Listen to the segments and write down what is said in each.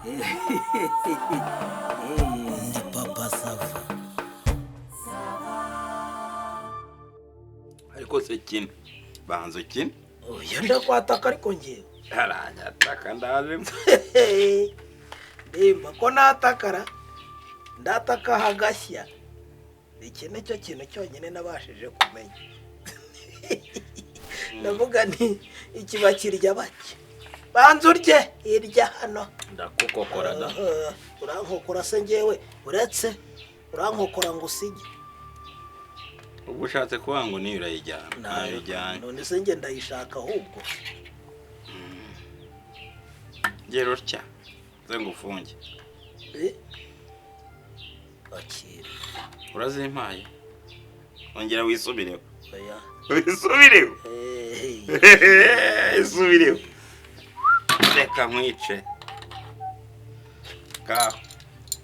Ndi Papa Sava. Ariko se kine, banza ukine. Oya, ndakwataka ariko ngewe. Aranyataka, ndaje. Ndimba ko natakara, ndataka hagashya. Iki nicyo kintu cyonyine nabashije kumenya. Ndavuga nti ikiba kirya bake. Banza urye hirya hano. Ndakukokora da. Urankokora se ngewe? Uretse urankokora ngo usige. Ubwo ushatse kuvuga ngo niyo urayijyana, nayo ujyanye. None se nge ndayishaka ahubwo? Gera utya ze ngufunge. Akira. Urazimpaye, ongera wisubireho. Oya. Wisubireho. Eh. Isubireho, reka nkwice kaho.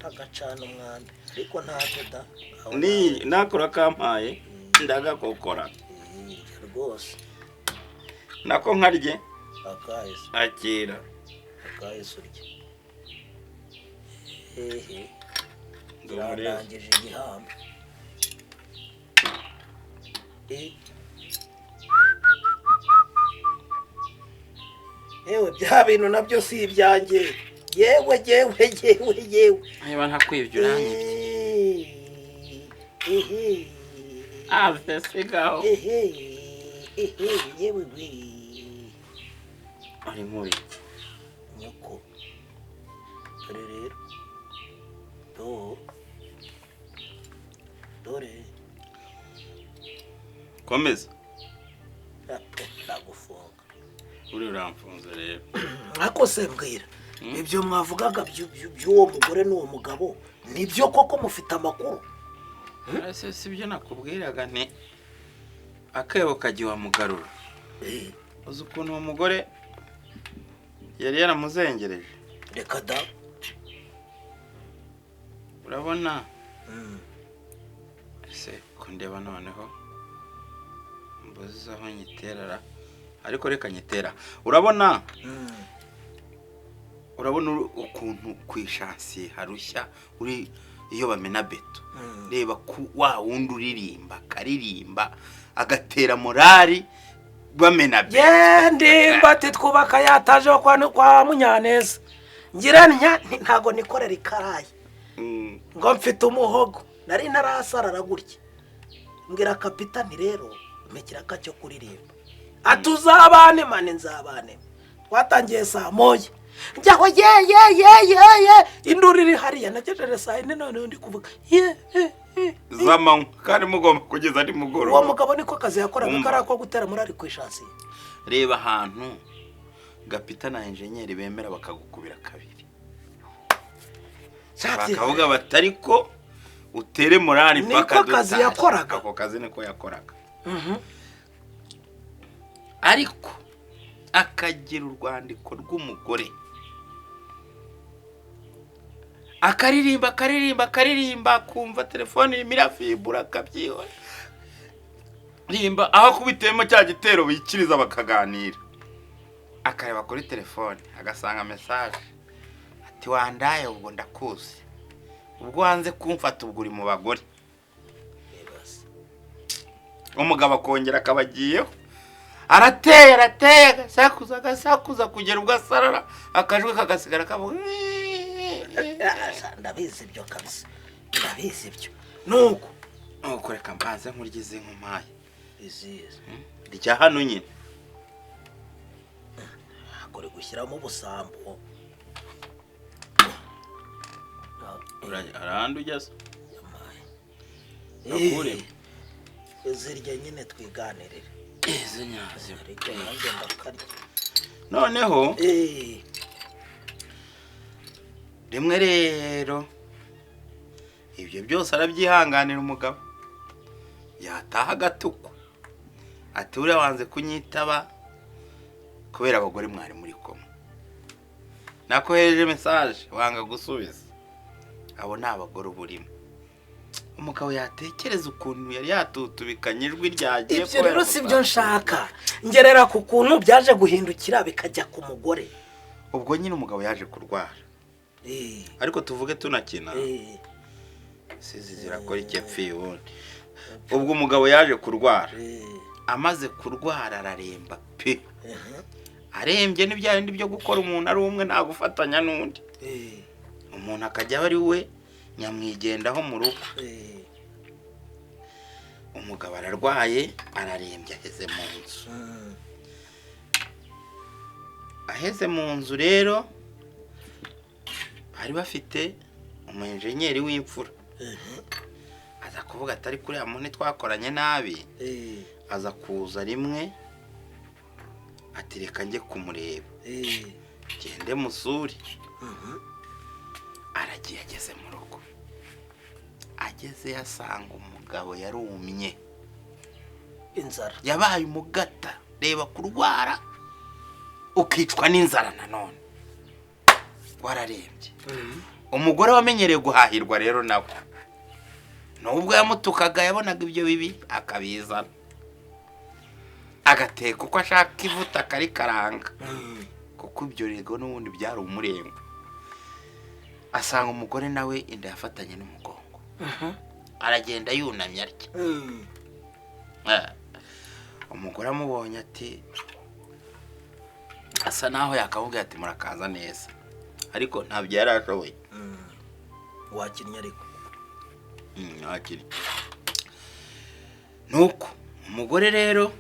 Agacana umwambi ariko ntacyo da. Aho. Ni nakora kampaye ndagakokora. Nawe, rwose. Nako nkarye. Akahise. Akira. Akahise urye hehe. Ndi umurezi. Birandangije igihambo. Yewe, bya bintu nabyo si ibyanjye, yewe yewe yewe yewe. Niba ntakwibye uranyibye. Ehe. Ave, sigaho. Ehe ehe, yewe we. Uri mubi. Nyoko, dore rero, do dore. Komeza. Rapo ndagufunga. Uri uramfunze rero. Ariko se mbwira, ibyo mwavugaga by'uwo mugore n'uwo mugabo, nibyo koko? Mufite amakuru? Ese si byo nakubwiraga nti akebo kajya mugarura? Uzi ukuntu uwo mugore yari yaramuzengereje? Reka da. Urabona ese ko ndeba noneho mbuze aho nyiterera, ariko reka nyitera. Urabona, urabona ukuntu ku ishansiye harushya uri iyo bamena beto? Reba ku wa wundi uririmba, akaririmba agatera morali bamena beto. Ye, ndimba ati twubaka yataje kwa Munyaneza, ngira ntya ntago nikorera ikarayi ngo mfite umuhogo, nari ntarasarara gutya. Mbwira kapitani rero, mpa ikiraka cyo kuririmba. Ati uzabane mani, nzabane. Twatangiye saa 1, njyaho ye ye ye ye ye, induru iri hariya. Nagejeje saa 4, noneho ndi kuvuga ye ye ye. Z'amanywa, kandi mugomba kugeza Uwo nimugoroba. mugabo niko kazi yakoraga? Umva. Kariya ko gutera muri ari ku ishansiye. Reba ahantu gapita na enjenyeri bemera bakagukubira kabiri, bakavuga bati ariko utere morali Niko mpaka kazi dutashye. yakoraga. Ako kazi niko yakoraga, ariko akagira urwandiko rw'umugore, akaririmba, akaririmba, akaririmba, akumva telefone irimo irafibura, akabyihora rimba aho akubitiyemo cya gitero bikiriza bakaganira, akareba kuri telefone agasanga message ati wandaye, ubwo ndakuzi, ubwo wanze kumfata, ubwo uri mu bagore. Umugabo akongera akaba agiyeho, arateye, arateye, agasakuza, agasakuza, kugera ubwo asarara, akajwi kagasigara kavuga. Ndabizi ibyo kabisa, ndabizi ibyo nuko. Nuko reka mbanze nkurye nkumaye. Izizi? Rya hano nyine. Ntabwo uri gushyiramo ubusambo. Arahandi ujya se? Yamaye. Gakuremo. Zirya nyine twiganirire. Izi nyazi. Ariko nanjye ndakarya. Noneho rimwe rero ibyo byose arabyihanganira, umugabo yataha agatukwa ati buriya wanze kunyitaba kubera abagore mwari muri kumwe, nakohereje message wanga gusubiza, abo ni abagore uba urimo. Umugabo yatekereza ukuntu yari yatutubikanye ijwi ryagiye Ibyo rero kubera si byo gusara. nshaka. Ngerera ku kuntu byaje guhindukira bikajya ku mugore. Ubwo nyine umugabo yaje kurwara. Ariko tuvuge tunakina. Sizi zirakora iki yapfiye ubundi. Ubwo umugabo yaje kurwara. Amaze kurwara araremba pe. Arembye ni bya bindi byo gukora umuntu ari umwe nta gufatanya n'undi. Umuntu akajya ari we nyamwigendaho mu rugo. Umugabo ararwaye ararembye aheze mu nzu. Aheze mu nzu rero bari bafite umu-enjenyeri w'imfura. Aza kuvuga atari kuriya muntu twakoranye nabi. Aza kuza rimwe ati reka njye kumureba. Gende musuri. Aragiye ageze mu rugo. Ageze yasanga umugabo yarumye. Inzara. Yabaye umugata. Reba kurwara ukicwa n'inzara nanone. Wararembye. Umugore wamenyereye guhahirwa rero nawe. Nubwo yamutukaga yabonaga ibyo bibi akabizana. Agateka uko ashaka ivuta akarikaranga. Kuko ibyo rego n'ubundi byari umurengo. Asanga umugore nawe inda yafatanye n'umugongo. Aragenda yunamye atya. Umugore amubonye ati asa naho yakamubwira ati murakaza neza. Ariko ntabyo yari ashoboye. Wakinnye ariko. Wakinnye. Nuko umugore rero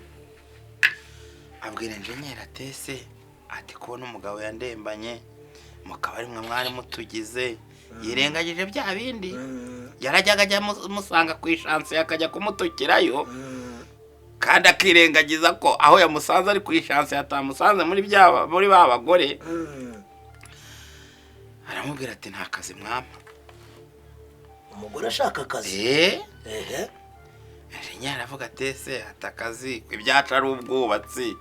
abwira enjenyeri atese ati kubona umugabo yandembanye mukaba ari mwe mwari mutugize yirengagije bya bindi yarajyaga ajya musanga ku ishansi akajya kumutukirayo kandi akirengagiza ko aho yamusanze ari ku ishansi yatamusanze muri bya muri ba bagore. Aramubwira ati nta kazi mwampa. Umugore ashaka akazi. Ehe. Enjenyeri aravuga atese atakazi ibyacu ari ubwubatsi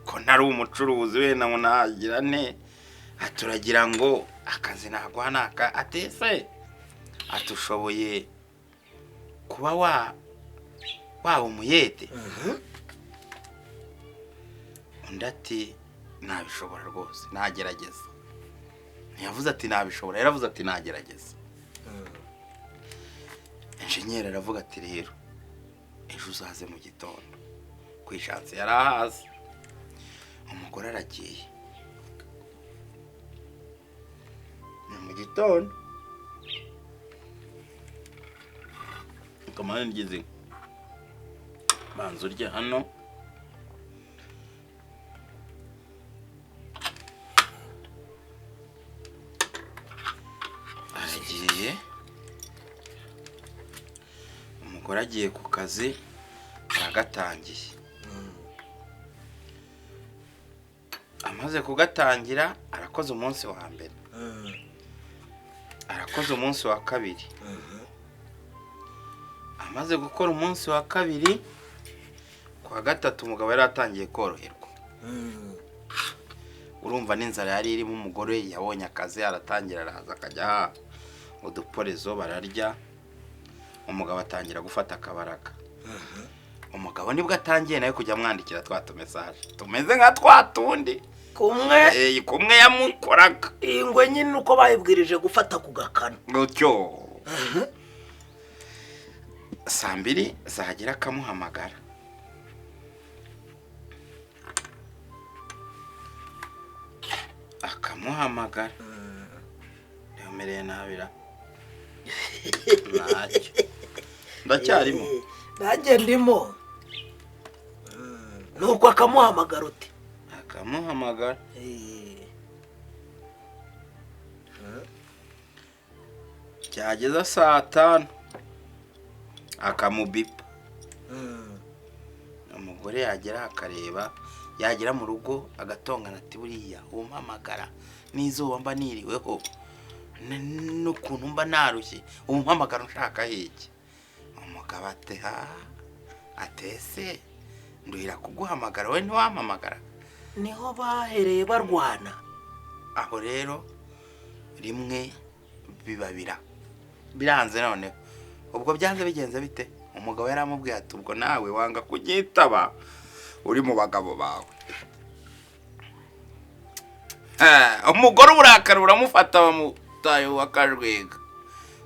ko ntari umucuruzi wenda ngo nagira nte aturagira ngo akazi naguha naka atese atushoboye kuba waba umuyede. Undi ati nabishobora rwose nagerageza. Ntiyavuze ati nabishobora, yaravuze ati nagerageza. Enjenyeri aravuga ati rero ejo uzaze mu gitondo ku ishansi yari ahazi. Umugore aragiye ni mu gitondo kamana ngeze banza urya hano. Aragiye umugore agiye ku kazi aragatangiye. Amaze kugatangira arakoze umunsi wa mbere. Arakoze umunsi wa kabiri. Amaze gukora umunsi wa kabiri kwa gatatu umugabo yari atangiye koroherwa. Urumva n'inzara yari irimo umugore yabonye akazi aratangira araza akajya uduporezo bararya. Umugabo atangira gufata akabaraga. Umugabo nibwo atangiye nawe kujya amwandikira twa message tumeze nka twa tundi kumwe kumwe yamukoraga ingwe nyine uko bayibwirije gufata ku gakano gutyo. Saa mbiri zagera akamuhamagara. Akamuhamagara. Ntiyomereye nabira. Ntacyo. Ndacyarimo. Nanjye ndimo. Nuko akamuhamagara uti. Akamuhamagara. Cyageza saa 5 akamubipa. Umugore yagera akareba yagera mu rugo agatongana ati buriya umpamagara n'izuba mba niriweho n'ukuntu mba narushye umpamagara ushaka iki. Umugabo ati ha atese nduhira kuguhamagara we ntiwampamagara. Niho bahereye barwana. Aho rero rimwe bibabira biranze. Noneho ubwo byanze bigenze bite? Umugabo yaramubwiye ati ubwo nawe wanga kunyitaba uri mu bagabo bawe. Umugore uburakari buramufata Utaye uwakajwiga.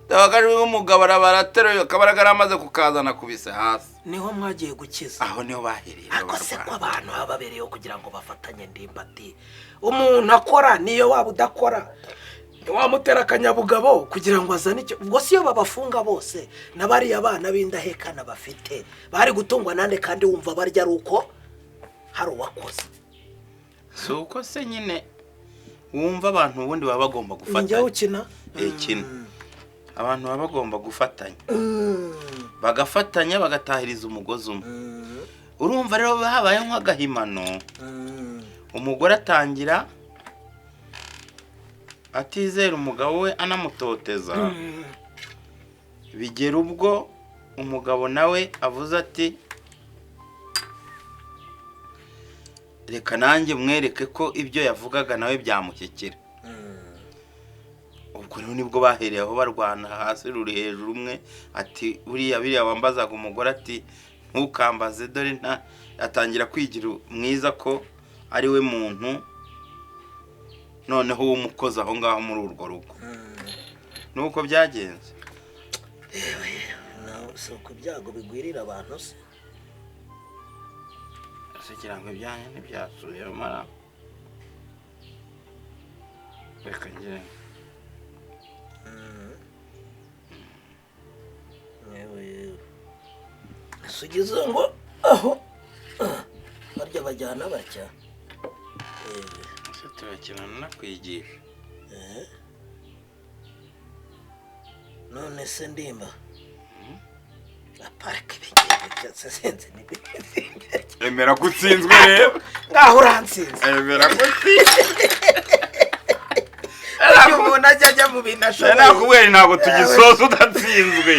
Akajwiga umugabo arabarateruye akabaraga aramaze kukazana kubise hasi. Niho mwagiye gukiza. Aho niho bahereye. Ako se ko abantu baba babereyeho kugira ngo bafatanye ndimbati. Umuntu akora niyo waba udakora. Wamutera akanyabugabo kugira ngo azane icyo. Ubwo si yo babafunga bose n'abariya bana b'indahekana bafite bari gutungwa nande kandi wumva barya ari uko hari uwakoze. Si uko se nyine wumva abantu ubundi baba bagomba gufatanya. Njye ukina? Kina. Abantu baba bagomba gufatanya. Bagafatanya bagatahiriza umugozi umwe. Urumva rero habaye nk'agahimano. Umugore atangira atizera umugabo we anamutoteza. Bigera ubwo umugabo nawe avuze ati reka nanjye mwereke ko ibyo yavugaga nawe byamushyikira. Ubwo rero nibwo bahereye aho barwana hasi ruri hejuru umwe ati buriya biriya wambazaga umugore ati ntukambaze dore nta atangira kwigira mwiza ko ari we muntu noneho w'umukozi aho ngaho muri urwo rugo. Nuko byagenze. Si uko ibyago bigwirira abantu se. Kugira ngo ibyanyu ntibyasuye mara. Reka ngire. Yewe. Sugize ngo aho barya bajyana batya. Se turakina nakwigisha. None se ndimba. Aparike ibingibi byose sinzi n'ibindi. Emera ko utsinzwe rero. Ngaho urantsinze. Emera ko utsinzwe. Ariko umuntu ajya mu bintu ashoboye. Nakubwiye ntabwo tugisoza udatsinzwe.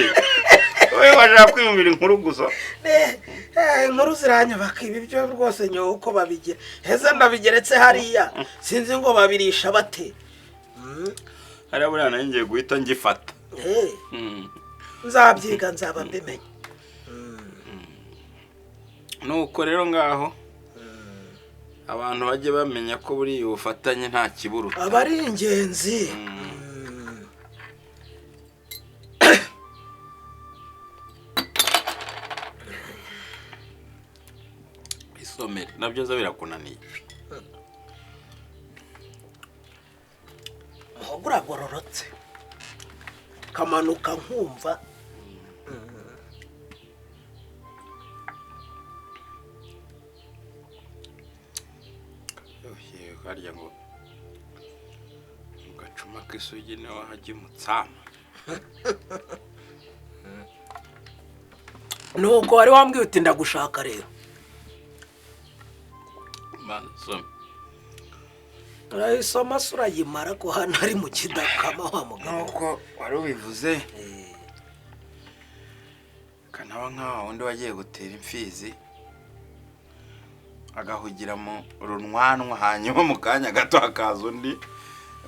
Wowe washaka kwiyumvira inkuru gusa. Inkuru ziranyubaka ibi byo rwose nyowe uko babigira. Heza ndabigeretse hariya. Sinzi ngo babirisha bate. Hariya buriya nanjye ngiye guhita ngifata. Nzabyiga nzaba mbimenye. Nuko rero ngaho abantu bajye bamenya ko buri ubufatanye nta kiburuta. Aba ari ingenzi. Isomere nabyo zo birakunaniye. Muhogo uragororotse. Kamanuka nkumva. Harya ngo mugacuma k'isugi niho hajya umutsama. Nuko wari wambwiye uti ndagushaka rero. Urayisoma se urayimara ko hano ari mu kidakama wa mugabo. Nuko wari ubivuze. Kanaba nkaho wundi wagiye gutera imfizi agahugira mu runwanwa hanyuma mu kanya gato hakaza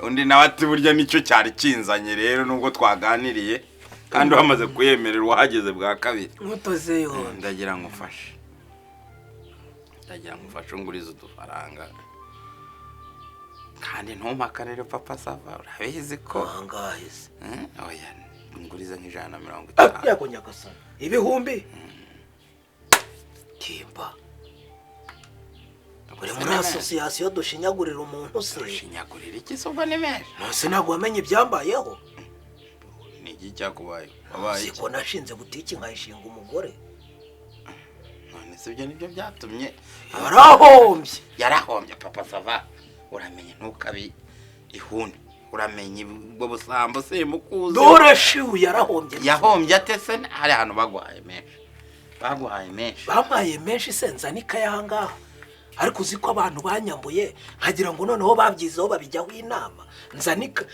undi nawe ati burya nicyo cyari kinzanye rero nubwo twaganiriye kandi wamaze kuyemerera wahageze bwa kabiri. Nkutoze yo. Ndagira ngo ufashe. Ndagira ngo ufashe ungurize udufaranga. Kandi ntumpaka rero papa sava urabizi ko angahe se? Oya ngurize nk'150. Yego nyagasani. Ibihumbi? Timba. Uri muri association dushinyagurira umuntu se? Dushinyagurira iki se ubwo ni menshi? Nose ntabwo wamenye ibyambayeho. Ni iki cyakubaye? Wabaye iki? Siko nashinze butiki nkayishinga umugore. None se ibyo nibyo byatumye yarahombye. Yarahombye papa sava. Uramenye ntukabi ihuni. Uramenye ubwo busambo se mukuze. Dore shiu yarahombye. Yahombye ate se? Hari ahantu bagwaye menshi. Bagwaye menshi. Bampaye menshi se nzanika yahangaha. Ariko uzi ko abantu banyambuye nkagira ngo noneho babyizeho babijyaho inama nzanika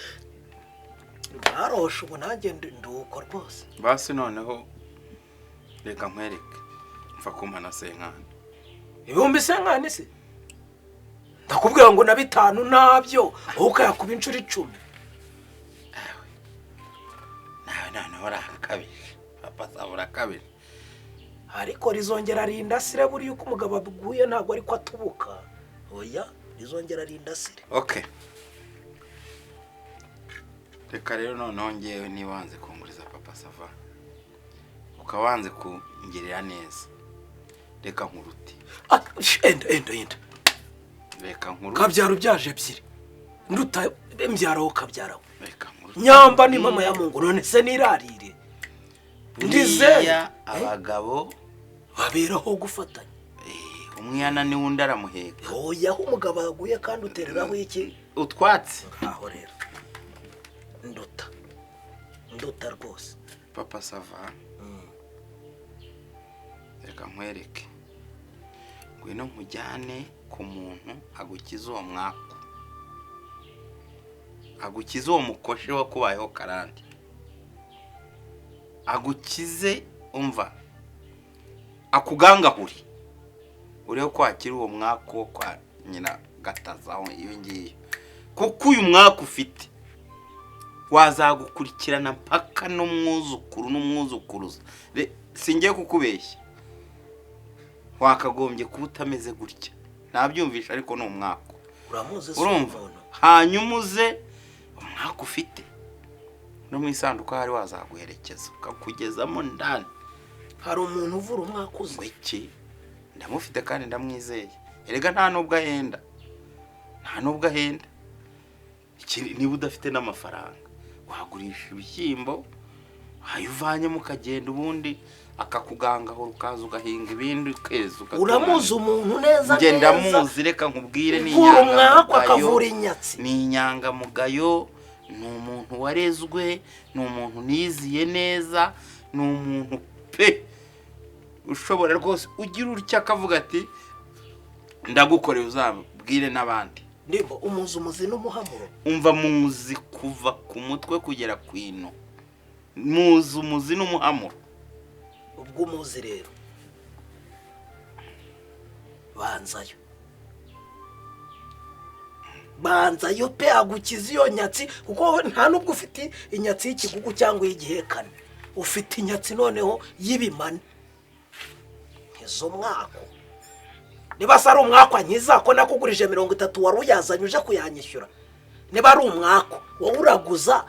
baroshe ubu nanjye nduko rwose. Basi noneho reka nkwereke mfa kumpa na senkani. Ibihumbi senkani se? Ndakubwira ngo na 5 nabyo wowe ukayakuba inshuro 10. Nawe noneho urakabije papa saba urakabije. Ariko rizongera rindasire buri yuko umugabo aguye ntabwo ariko atubuka. Oya rizongera rindasire. Okay. Reka rero noneho ngewe, niba wanze kunguriza, Papa Sava, ukaba wanze kungirira neza, reka nkurute. Ah, enda, enda, enda. Reka nkurute. Kabyara ubyaje ebyiri, nduta mbyaraho, kabyaraho. Reka nkurute. Nyamba ni mama ya Mungu, none se nirarire ndize? Buriya abagabo baberaho gufatanya. Umwe yananiwe undi aramuheka. Oya, aho umugabo yaguye kandi utereraho iki? Utwatsi. Aho rero nduta, nduta rwose. Papa Sava, reka nkwereke, ngwino nkujyane ku muntu agukize uwo mwaku, agukize uwo mukoshi wakubayeho karande, agukize, umva, akugangahure, urebe ko wakira uwo mwaku wo kwa nyina gataza aho iyo ngiyo, kuko uyu mwaka ufite wazagukurikirana mpaka n'umwuzukuru n'umwuzukuruza. Singiye kukubeshya, wakagombye kuba utameze gutya, ntabyumvisha, ariko ni umwaka. Uramuzi se? Urumva? Umuntu. Hanyuma uze umwaka ufite no mu isanduku hari wazaguherekeza ukakugezamo ndani. Hari umuntu uvura umwaka uzi? Ngo iki? Ndamufite kandi ndamwizeye. Erega nta nubwo ahenda, nta nubwo ahenda. Niba udafite n'amafaranga, wagurisha ibishyimbo ayo uvanyemo ukagenda, ubundi akakugangahura, ukaza ugahinga ibindi, ukeza, ugatunganya. Uramuzi umuntu neza? Njye Neza. ndamuzi, reka nkubwire, ni Uvura umwaku, inyangamugayo. akavura inyatsi. Ni inyangamugayo, ni umuntu warezwe, ni umuntu niziye neza, ni umuntu pe ushobora rwose ugira utya akavuga ati: "Ndagukoreye, uzabwire n'abandi." Ndimba umuzi, umuzi n'umuhamuro. Umva, muzi kuva ku mutwe kugera ku ino, muzi umuzi n'umuhamuro. Ubwo umuzi rero, banzayo, banzayo pe, agukiza iyo nyatsi, kuko wowe nta nubwo ufite inyatsi y'ikigugu cyangwa iy'igihekane, ufite inyatsi noneho y'ibimane nkizo mwako. Niba se ari umwakwa nkiza, ko nakugurije 30 wari uyazanye uje kuyanyishyura? Niba ari umwako, wowe uraguza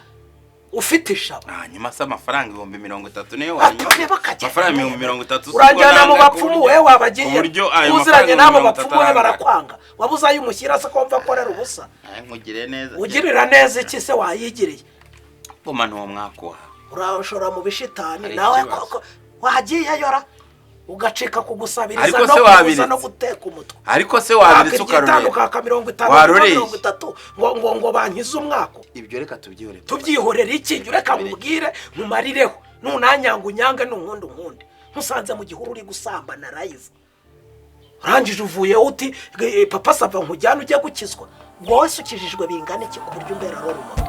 ufite ishaba. Hanyuma se amafaranga 30,000 niyo Ati, wanyuma? reba akagenda. Amafaranga 30,000 si ubwo Uranjyana mu nanga bapfumu? We wabagiye ku buryo ayo uziranye mafaranga n'abo 30 bapfumu we arangana. Barakwanga. Wabuze ayo umushyira se, ko mva akorera ubusa? Ay, nkugire neza. Ugirira neza iki se wayigiriye? Gumana uwo mwaka wawe. Urashora mu bishitani. Hari Nawe ikibazo. koko wagiye yora ugacika kugusabiriza Ariko no se kuguza wabiretse? no guteka umutwe. Ariko se wabiretse Wakirya ukarorera? Ukaka 50, Waroreye? 30, ngo bankize umwaka. Ibyo reka tubyihorere. Tubyihorere iki? Jya ureka nkubwire nkumarireho, nunanyanga unyange, nunkunde unkunde. Nkusanze mu gihuru uri gusambana live, urangije uvuye uti: "Papa Sava, nkujyane ujye gukizwa." Ngo wese ukijijwe bingana iki ku buryo umbera role model?